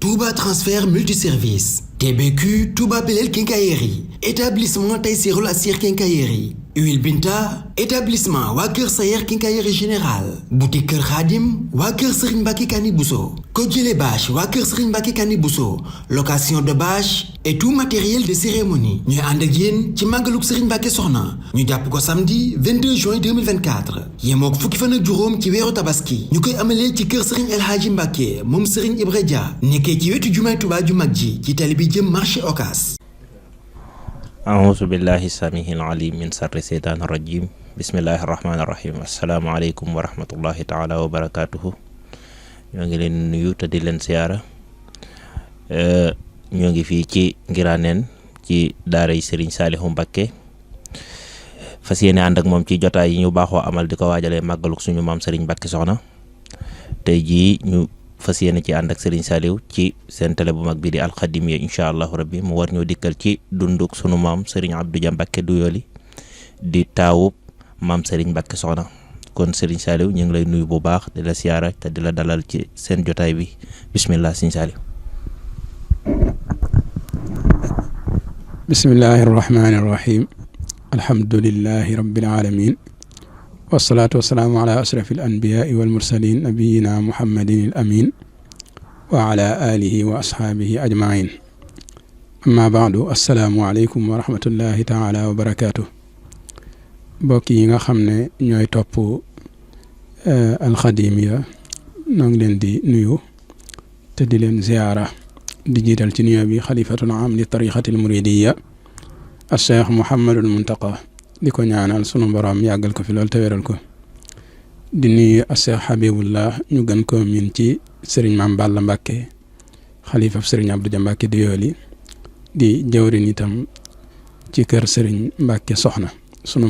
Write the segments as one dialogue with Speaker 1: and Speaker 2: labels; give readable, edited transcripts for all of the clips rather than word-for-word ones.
Speaker 1: Touba Transfert Multiservice, TBQ Touba Belel Quincaillerie, établissement Taïsirul Assir Quincaillerie, Huile Binta, établissement Wakeur Sayer Quincaillerie Générale, boutique Kër Khadim, Wakeur Serigne Mbacké Kani Bousso, Kodjele Bâche, Wakeur Serigne Mbacké Kani Bousso, location de bâche et tout matériel de cérémonie. Ñuy ànd ak yéen ci màggaluk Serigne Mbacké Soxna ñu jàpp ko samedi 22 juin 2024 yemook fukki fan ak juróom ci weeru tabaski ñu koy amalee ci kër Serigne El Hadji Mbacké moom Serigne Ibra Dia nekkee ci wetu jumaay Touba ju mag ji ci tali bi jëm marché Ocass.
Speaker 2: A'uuzu billahi samihil alim min sarri seytaani rajim. Bismillahi rahmaani rahim. Assalaamu aleykum wa rahmatullahi taala wa barakatuhu. ñoo ngi leen nuyu te di leen siyaara. ñoo ngi fii ci Ngiraneen ci daara yi Serigne Saliou Mbacké fas yéene ànd ak moom ci jotaay yi ñu baaxoo amal di ko waajalee màggaluk suñu maam Serigne Mbacké Soxna. tey jii ñu fas yéene ci ànd ak Serigne Saliou ci seen télé bu mag bi di alxadimiya incha allahu rabbi mu war ñoo dikkal ci dunduk sunu maam Serigne Abdou Dia Mbacké Douyoly di taawub maam Serigne Mbacké Soxna. kon Serigne Saliou ñu ngi lay nuyu bu baax di la siyaara te di la dalal ci seen jotaay bi bismillah Serigne Saliou.
Speaker 3: bismillahi irrahmani irrahim alhamdulillahi rabbil alamin wasalaatu wasalaamu ala ashrafil anbiyaai wal mursalin nabiyina muhammadin al amin wa ala alihi wa ashaabihi ajmain amma baadu assalaamu aleykum wa rahmatullahi taala wa barakatuh mbokk yi nga xam ne ñooy topp alxadimiya noo ngi leen di nuyu te di leen ziyaara di jiital ci nuyoo bi xalifatul aam li tariqatil muridiya al cheikh Mouhamadul Muntaqa di ko ñaanal sunu borom yàggal ko fi lool te wéral ko di nuyu al cheikh Habibullah ñu gën ko min ci Serigne Mame Balla Mbacké xalifa Serigne Abdou Dia Mbacké Douyoly di jawrin itam ci kër Serigne Mbacké Soxna sunu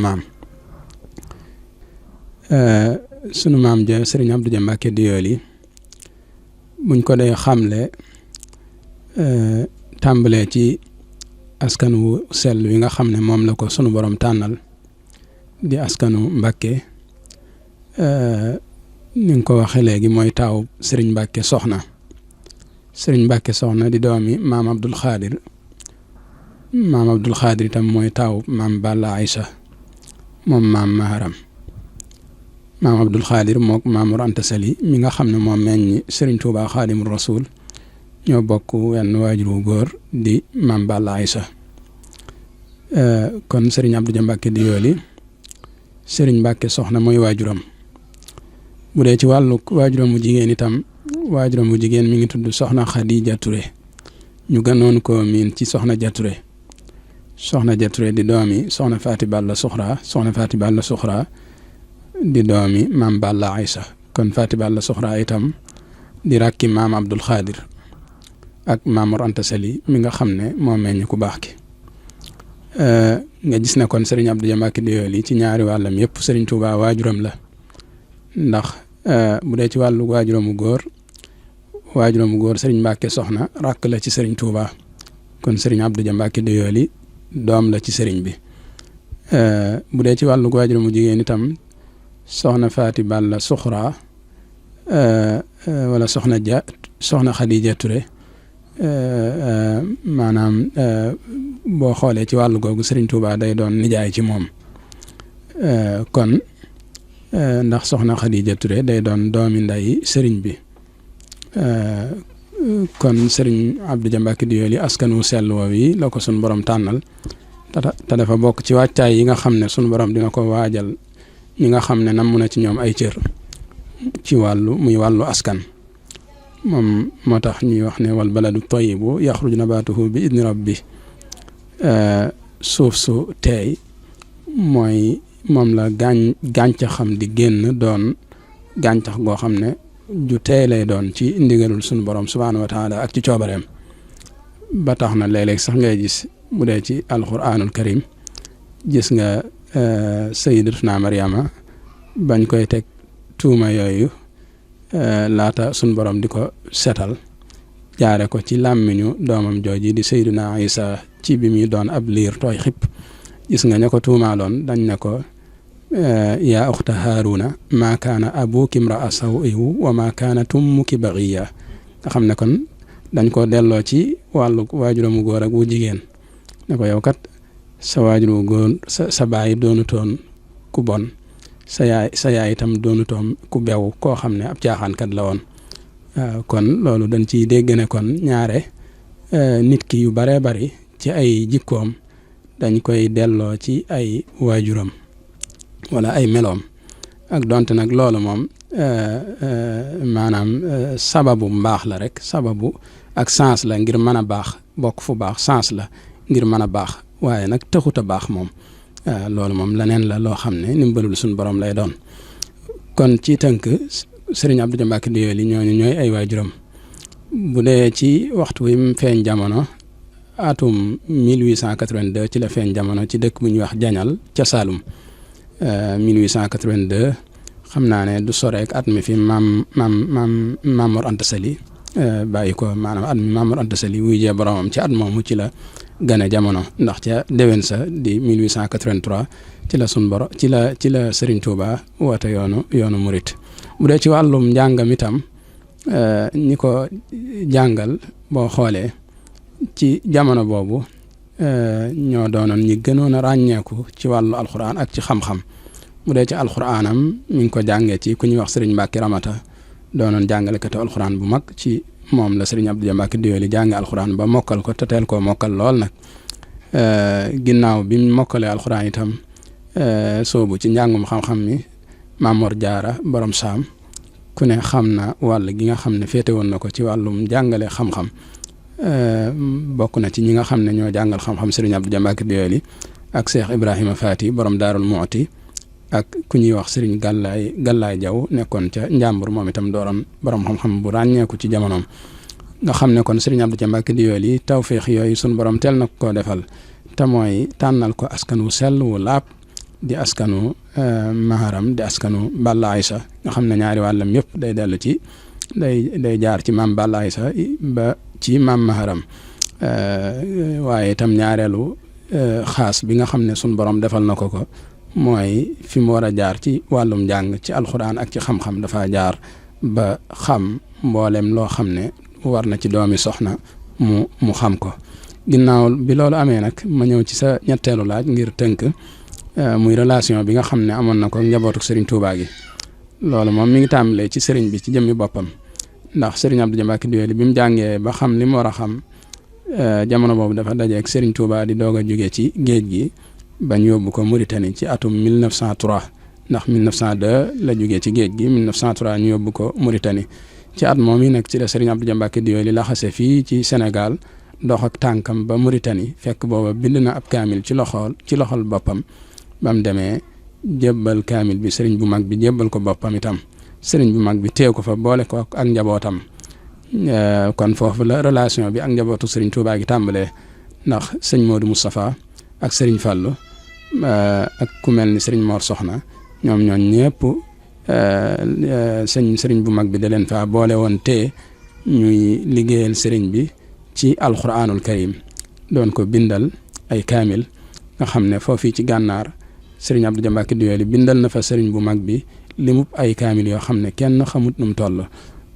Speaker 3: maam ja Serigne Abdou Dia Mbacké Douyoly buñ ko dee xamle tàmbalee ci askan wu sell wi nga xam ne moom la ko sunu borom tànnal di askanu Mbacké ni nga ko waxee léegi mooy taaw Serigne Mbacké Soxna Serigne Mbacké Soxna di doomi maam Abdul Xaadir itam mooy taaw maam Balla Aïcha moom maam Maharam maam Abdul Xaadir mook Maamor Anta Sali mi nga xam ne moom meññ Serigne Touba Xaadimu Rasuul ñoo bokk wenn waajur wu góor di maam Balla Aïcha kon Serigne Abdou Dia Mbacké Douyoly Serigne Mbacké Soxna mooy waajuram bu dee ci wàllu waajuram mu jigéen itam waajuram mu jigéen mi ngi tudd Soxna Khadija Touré ñu gënoon ko miin ci Soxna Dia Touré Soxna Dia Touré di doomi Soxna Faati Balla Suxra Soxna Faati Balla Suxra di doomi maam Balla Aïcha kon Faati Balla Suxra itam di rakki maam Abdul Xaadir ak Maamor Anta Sali mi nga xam ne moo meññ ku baax ki nga gis ne kon Serigne Abdou Dia Mbacké Douyoly ci ñaari wàllam yëpp Serigne Touba waajuram la ndax bu dee ci wàllu waajuramu góor Serigne Mbacké Soxna rakk la ci Serigne Touba kon Serigne Abdou Dia Mbacké Douyoly doom la ci Serigne bi bu dee ci wàllu waajuramu jigéen itam Soxna Faati Balla Suxra wala Soxna Khadija Touré maanaam boo xoolee ci wàllu googu Serigne Touba day doon nijaay ci moom kon ndax Soxna Khadija Touré day doon doomi nday Serigne bi kon Serigne Abdou Dia Mbacké Douyoly askan wu sell woow yi la ko sunu borom tànnal te dafa bokk ci wàccaay yi nga xam ne sunu borom dina ko waajal ñi nga xam ne namm na ci ñoom ay cër ci muy wàllu askan moom moo tax ñuy wax ne wal baladu tayyibu yaxruju nabaatuhu bi idni rabbi suuf su teey moom la gàncaxam di génn doon gàncax goo xam ne ju teey lay doon ci ndigalul sunu borom subhaanahu wa taala ak ci coobareem ba tax na léeg-léeg sax ngay gis bu dee ci alquranul karim gis nga sayyidatuna Maryama bañ koy teg tuuma yooyu laata sun borom di ko setal jaare ko ci làmmiñu doomam jooji di sayyiduna Isa ci bi muy doon ab liir tooy xip gis nga ña ko tuumaaloon dañ ne ko yaa uxta Haaruna maa kaana abuki imra'a saw'in wa maa kaanat ummuki baghiya nga xam ne kon dañ ko delloo ci wàllu waajuramu góor ak wu jigéen ne ko yow kat sa waajur wu góor sa baay doonutoon ku bon sa yaay itam doonutoon ku bew koo xam ne ab caaxaankat la woon. kon loolu dañ ciy dégg ne kon ñaare nit ki yu baree bari ci ay jikkoom dañ koy delloo ci ay waajuram wala ay meloom ak donte nag loolu moom maanaam sababu mbaax la rek sababu ak sens la ngir mën a baax bokk fu baax sens la ngir mën a baax waaye nag taxut a baax moom loolu moom leneen la loo xam ne ndimbalul suñu borom lay doon. kon ci tënk Sëriñ Abdou Dia Mbacke Doyoly ñooñu ñooy ay waajuram. bu dee ci waxtu wi mu feeñ jamono atum 1882 ci la feeñ jamono ci dëkk bu ñuy wax Jañal ca Saalum 1882 xam naa ne du soreek at mi fi maam Mor Anta Sali bàyyi ko maanaam at mi Maam Mor Anta Sali wuy jee boromam ci at moomu ci la gane jamono ndax ca déwén sa di 1883 ci la sun borom ci la Serigne Touba woote yoonu murit. bu dee ci wàllum njàngam itam ñi ko jàngal boo xoolee ci jamono boobu ñoo doonoon ñi gënoon a ràññeeku ci wàllu alxuraan ak ci xam-xam. bu dee ci alxuraanam mi ngi ko jàngee ci ku ñuy wax Serigne Mbacke Ramata doonoon jàngalekatu alxuraan bu mag ci moom la Serigne Abdou Dia Mbacke Doyoly jànge alxuraan ba mokkal ko te teel koo mokkal lool nag. ginnaaw bi mu mokkalee alxuraan itam soobu ci njàngum xam-xam mi Mamor Jaara borom saam ku ne xam na wàll gi nga xam ne féete woon na ko ci wàllum jàngale xam-xam bokk na ci ñi nga xam ne ñoo jàngal xam-xam Serigne Abdou Dia Mbacke Doyoly ak Cheikh Ibrahima Fati borom Daarul Mu'ti ak ku ñuy wax Serigne Gallaay Jaw nekkoon ca Njàmbur moom itam dooroon borom xam-xam bu ràññeeku ci jamonoom. nga xam ne kon Serigne Abdou Dia Mbacke Doyoly tawféex yooyu sun borom teel na koo defal te mooy tànnal ko askan wu sell wu laab di askanu Maharam di askanu Balla Aysa nga xam ne ñaari wàllam yëpp day dellu ci day jaar ci maam Balla Aysa ba ci maam Maharam waaye itam ñaareelu xaas bi nga xam ne sun borom defal na ko mooy fi mu war a jaar ci wàllum njàng ci alxuraan ak ci xam-xam dafa jaar ba xam mboolem loo xam ne war na ci doomi soxna mu xam ko. ginnaaw bi loolu amee nag ma ñëw ci sa ñetteelu laaj ngir tënk muy relation bi nga xam ne amoon na ko njabootu Serigne Touba gi. loolu moom mi ngi tàmbalee ci Serigne bi ci jëmmi boppam ndax Serigne Abdou Dia Mbacke Doyoly bi mu jàngee ba xam li mu war a xam jamono boobu dafa dajeeg Serigne Touba di doog a jóge ci géej gi bañ yóbbu ko Mauritanie ci atum 1903 ndax 1902 la jógee ci géej gi 1903 ñu yóbbu ko Mauritanie. ci at moom yi nag ci la Serigne Abdou Dia Mbacke Doyoly laxase fii ci Sénégal dox ak tànkam ba Mauritanie fekk booba bind na ab kaamil ci loxol boppam ba mu demee jébbal kaamil bi Serigne bu mag bi jébbal ko boppam itam Serigne bu mag bi teew ko fa boole ko ak njabootam. kon foofu la relation bi ak njabootu Serigne Touba gi tàmbalee ndax sëñ Modou Moustapha ak Serigne Fallou ak ku mel ni Serigne Mor Soxna ñoom ñëpp Serigne bu mag bi da leen fa boole woon te ñuy liggéeyal Serigne bi ci alxuraanul karim doon ko bindal ay kaamil nga xam ne foofii ci gànnaar Serigne Abdou Dia Mbacke Doyoly bindal na fa Serigne bu mag bi limub ay kaamil yoo xam ne kenn xamut nu mu toll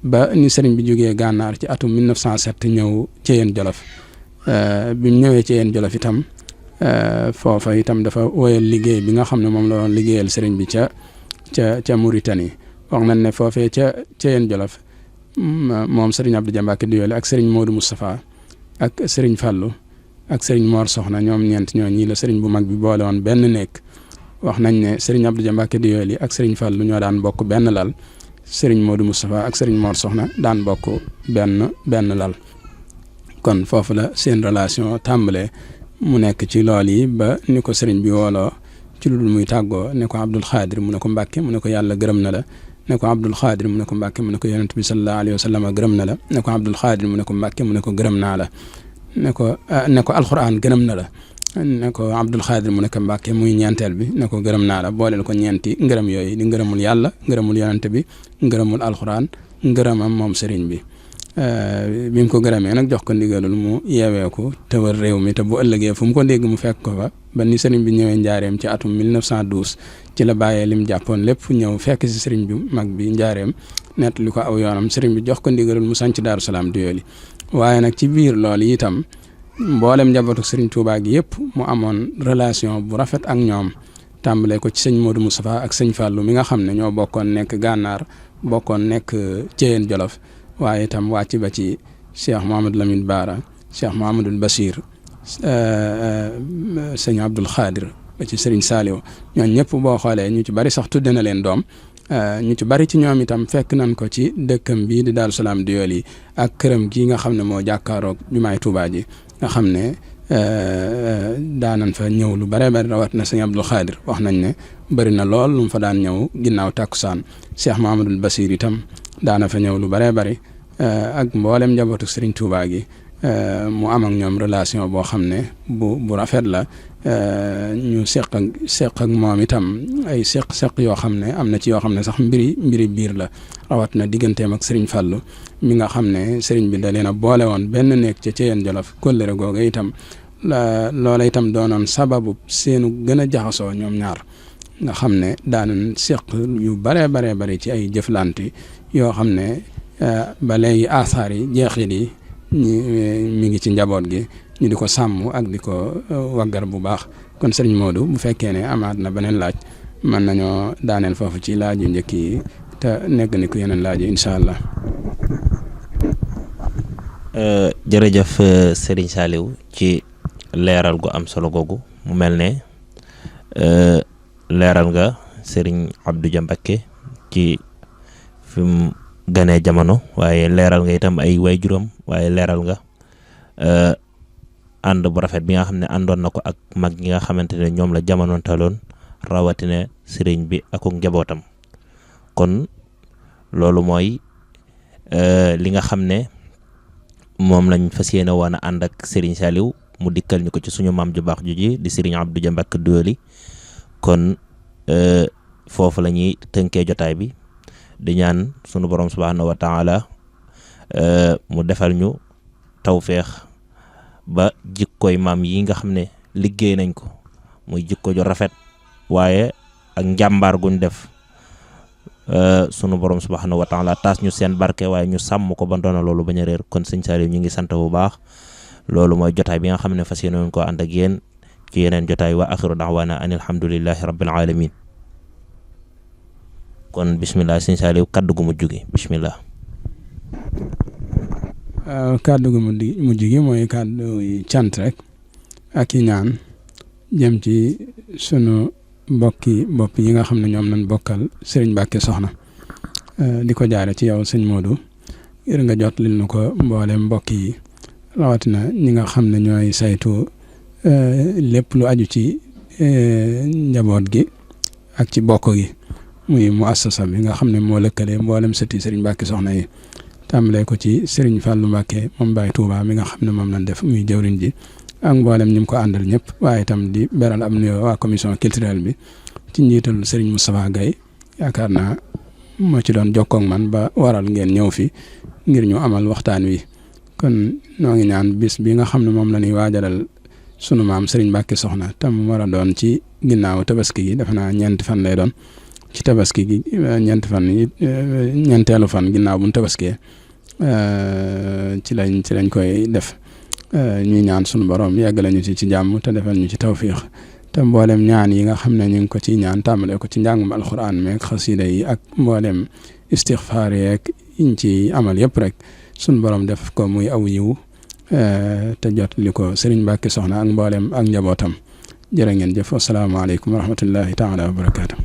Speaker 3: ba ni Serigne bi jógee gànnaar ci atum 1907 ñëw Thièyène Jolof bi mu ñëwee Thièyène Jolof itam foofa itam dafa woyal liggéey bi nga xam ne moom la doon liggéeyal Serigne bi ca Mauritanie wax nañ ne foofee ca Thièyène Jolof moom Serigne Abdou Dia Mbacke Doyoly ak Serigne Modou Moustapha ak Serigne Fallou ak Serigne Mor Soxna ñoom ñeent ñii la Serigne bu mag bi boole woon benn nekk wax nañ ne Serigne Abdou Dia Mbacke Doyoly ak Serigne Fallou ñoo daan bokk benn lal Serigne Modou Moustapha ak Serigne Mor Soxna daan bokk benn lal. kon foofu la seen relation tàmbalee mu nekk ci lool yi ba ni ko Serigne bi wooloo ci lu dul muy tàggoo ne ko Abdul Xaadir mu ne ko Mbàkke mu ne ko yàlla gërëm na la. ne ko Abdul Xaadir mu ne ko Mbàkke mu ne ko yonent bi sallallahu alayhi wa sallam gërëm na la ne ko Abdul Xaadir mu ne ko Mbàkke mu ne ko gërëm naa la ne ko alxuraan gërëm na la ne ko Abdul Xaadir mu ne ko Mbàkke muy ñeenteel bi ne ko gërëm naa la booleel ko ñeenti ngërëm yooyu di ngërëmul yàlla ngërëmul yonent bi ngërëmul alxuraan ngërëmam moom Serigne bi. bi mu ko gërëmee nag jox ko ndigalul mu yeeweeku te wër réew mi te bu ëllëgee fu mu ko dégg mu fekk ko fa ba ni Serigne bi ñëwee njaareem ci atum 1912 ci la bàyyee lim jàppoon lépp ñëw fekk si Serigne bi mag bi njaareem nett li ko aw yoonam Serigne bi jox ko ndigalul mu sanc Daaru Salaam Doyoly waaye nag ci biir loolu itam mboolem njabootu Serigne Touba gi yëpp mu amoon relation bu rafet ak ñoom tàmbalee ko ci sëñ Modou Moustapha ak sëñ Fallou mi nga xam ne ñoo bokkoon nekk Gànnaar bokkoon nekk Thièyène Jolof waaye itam wàcc ba ci Cheikh Mouhamadou Lamine Bara Cheikh Mouhamadou Bachir sëñ Abdoul Khadir ba ci Serigne Saliou ñooñu ñëpp boo xoolee ñu ci bari sax tudde na leen doom ñu ci bari ci ñoom itam fekk nañ ko ci dëkkam bii di Daaru Salaam Doyoly ak këram gii nga xam ne moo jàkkaaroog jumaay Touba ji nga xam ne daanan fa ñëw lu bare bari rawat na sëñ Abdoul Khadir wax nañ ne bari na lool lu mu fa daan ñëw ginnaaw takkusaan Cheikh Mahamadul Basir itam daana fa ñëw lu bare bari ak mboolem njabootu Serigne Touba gi mu am ak ñoom relation boo xam ne bu rafet la ñu seq ak moom itam ay seq yoo xam ne am na ci yoo xam ne sax mbiri biir la rawat na digganteem ak Serigne Fallou mi nga xam ne Serigne bi da leen a boole woon benn nekk ca Thièyène Jolof kóllëre googa itam loola itam doonoon sababu seenu gën a jaxasoo ñoom ñaar nga xam ne daanan seq yu bare ci ay jëflante yoo xam ne ba léegi aasaar yi jeexit yi mi ngi ci njaboot gi ñu di ko sàmm ak di ko waggar bu baax kon Serigne Modou bu fekkee ne amaat na beneen laaj mën nañoo daaneel foofu ci laaj yu njëkk yi te nekk ni ku yeneen laaj yi incha allah.
Speaker 2: jërëjëf Serigne Saliou ci leeral gu am solo googu mu mel ne leeral nga Serigne Abdou Dia Mbacké ci fi mu ganee jamono waaye leeral nga itam ay waajuram waaye leeral nga ànd bu rafet bi nga xam ne àndoon na ko ak mag ñi nga xamante ne ñoom la jamonoon taloon rawatina sëriñ bi ak njabootam kon loolu mooy li nga xam ne moom lañ fas yéene woon a ànd ak Serigne Saliou mu dikkal ñu ko ci suñu maam ju baax ju ji di Serigne Abdou Dia Mbacké Doyoly kon foofu la ñuy tënkee jotaay bi di ñaan sunu borom subhanahu wa taala mu defal ñu tawféex ba jikkooy maam yi nga xam ne liggéey nañ ko muy jikko ju rafet waaye ak njàmbaar guñ def sunu borom subhanahu wa taala taas ñu seen barke waaye ñu sàmm ko ba doona loolu bañ a réer kon sëñ Saliou ñu ngi sant bu baax loolu mooy jotaay bi nga xam ne fas yéene ko ànd ak yéen ci yeneen jotaay wa axiru da'wana an alhamdulillahi rabbil alamin kon bismillah sëñ Saliou kaddu gu mujj gi bismillah.
Speaker 3: Kaddu gu mujj gi mooy kaddu yi cant rek ak i ñaan jëm ci sunu bopp yi nga xam ne ñoom lañ bokkal Serigne Mbacké Soxna di ko jaare ci yow sëñ Modou ngir nga jot lil nu ko mboolem mbokk yi rawatina ñi nga xam ne ñooy saytu lépp lu aju ci njaboot gi ak ci bokk gi muy muassasa bi nga xam ne moo lëkkale mboolem sëti Serigne Mbacké Soxna yi tàmbalee ko ci Serigne Fallou Mbacké moom Baye Touba mi nga xam ne moom lañ def muy jëwriñ ji ak mboolem ñi mu ko àndal ñëpp waaye itam di beral am nuyoo waa commission culturelle bi ci njiital Serigne Moustapha Gaye yaakaar naa moo ci doon jokkoo ak man ba waral ngeen ñëw fi ngir ñu amal waxtaan wi kon noo ngi ñaan bis bi nga xam ne moom la ñuy waajalal sunu maam Serigne Mbacké Soxna tam war a doon ci ginnaaw tabaski gi defe naa ñeenti fan lay doon ci tabaski gi ñeenteelu fan ginnaaw bu ñu tabaskee ci lañ koy def ñuy ñaan sunu borom yàgg lañu ci jàmm te defal ñu ci tawfiix te mboolem ñaan yi nga xam ne ñu ngi ko ci ñaan tàmbalee ko ci njàngum alxuraan meeg xasida yi ak mboolem istixfaar yeeg yiñ ci amal yëpp rek sunu borom def ko muy aw yiw te jot li ko Serigne Mbacké Soxna ak mboolem ak njabootam jërë ngeen jëf asalaamaaleykum wa rahmatullahi taala wa barakaatu.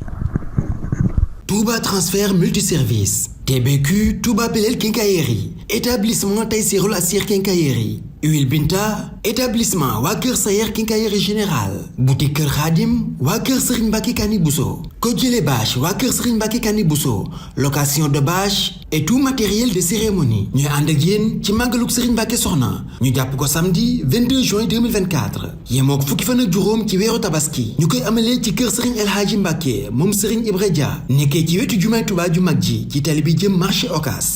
Speaker 1: Touba Transfert Multiservice, TBQ, Touba Belel Quincaillerie, établissement Taïsirul Assir Quincaillerie, Huile Binta, établissement waa Kër Sayer Quincaillerie Générale, boutique Kër Khadim waa Kër Serigne Mbacké Kani Bousso, Kodjele Bâche waa Kër Serigne Mbacké Kani Bousso, location de bâche et tout matériel de cérémonie. ñooy ànd ak yéen ci màggalug Serigne Mbacké Soxna ñu jàpp ko samedi 22 juin 2024 yemook fukki fan ak juróom ci weeru tabaski ñu koy amalee ci kër Serigne El Hadji Mbacké moom Serigne Ibra Dia nekkee ci wetu jumaay Touba ju mag ji ci tali bi jëm marché Ocass.